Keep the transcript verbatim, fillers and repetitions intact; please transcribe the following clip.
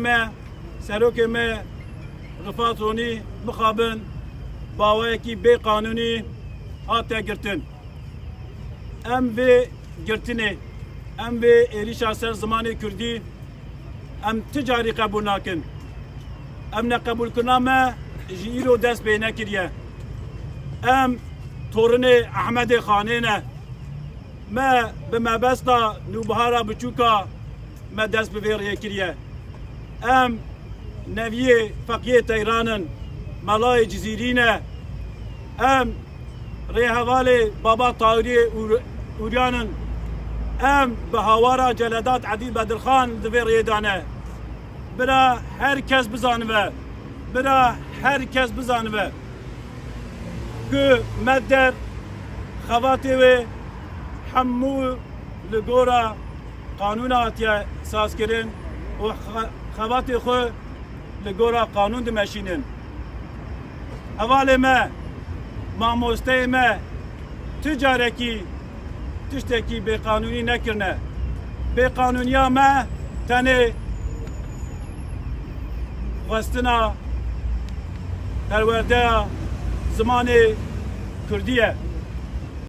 Me, serokê me Rifat Ronî mixabin bi awayekî bê qanûnî hate girtin. Em vê girtinê, em vê êrîşa ser zimanê kurdî em ti carî qebûl nakin. Em neqebûlkirina me ji îro dest pê nekiriye. Em torinê Ehmedê Xanê ne. Me bi mebesta Nûbihara Biçûka me dest bi vê rêyê kiriye. Em neviyê Feqiyê Teyran in, Melayê Cizîrî ne. Em rêhevalê Baba Tahirê Ûr-, Uryan in. Em bi hawara Celedat Edîl Bedirxan di vê rêyê de ne. Bira her kes bizanibe. Bira her kes bizanibe. Ku me der xebatê wê hemû li gora qanûna hatiye sazkirin û xe-, xebatê xwe li gora qanûn dimeşînin. Hevalê me, mamosteyê me, tu carekî tiştekî bêqanûnî nekirine. Bêqanûniya me tenê xwestina perwerdeya zimanê kurdî ye.